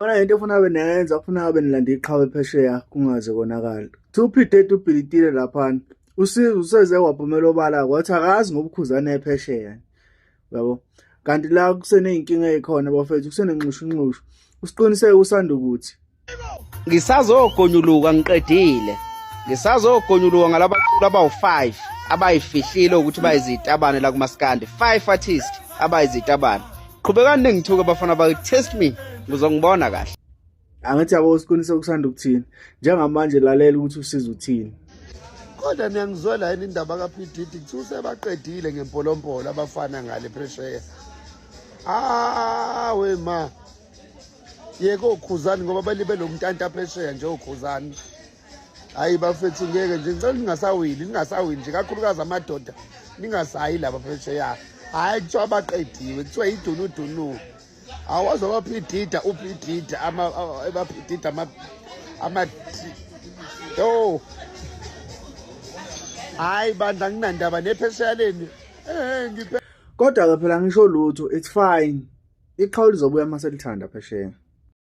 Khona lento efuna benayenza kufuna ngabe nilanda iqhawe phesheya kungaze konakala. Kuthiwa uPhidedi ubhilitile laphana. Usizo useze waphumela obala wathi akazi ngobukhuzane ephesheya. Yabo. Kanti la kuseneyinkinga ezikhona bafethu kusenenxushunxushu. Usiqiniseke usanda ukuthi Ngisazogonyuluka ngiqedile. Ngisazogonyuluka ngalabaculi abawu-5 abayifihlile ukuthi bayizitabane la kumaskandi. 5 artists abayizitabane. Qhubekani ningithuke bafana bakithi test me ngizongibona kahle. Angithi yabo usiqiniseke usanda ukuthini. Njengamanje lalela ukuthi usiza uthini. Kodwa niyangizwela yini indaba ka-P Diddy kuthiwa usebaqedile ngempolompolo abafana ngale phesheya. Ah we ma. Yeke okhuzani ngoba balibe lo mntanta phesheya nje okhuzani. Hayi bafethu ngeke nje ngicela ningasawili ningasawili nje kakhulukazi amadoda ningasayi laba phesheya. Hayi kuthiwa baqediwe kuthiwa idunudunu. Awazi abaphidida uphidida ama abaphidida ama ama yo hayi bandla nginandaba nephesheya leni eh ngiphe Kodwa ke phela ngisho lutho it's fine. Iqhawe lizobuya uma selithanda phesheya.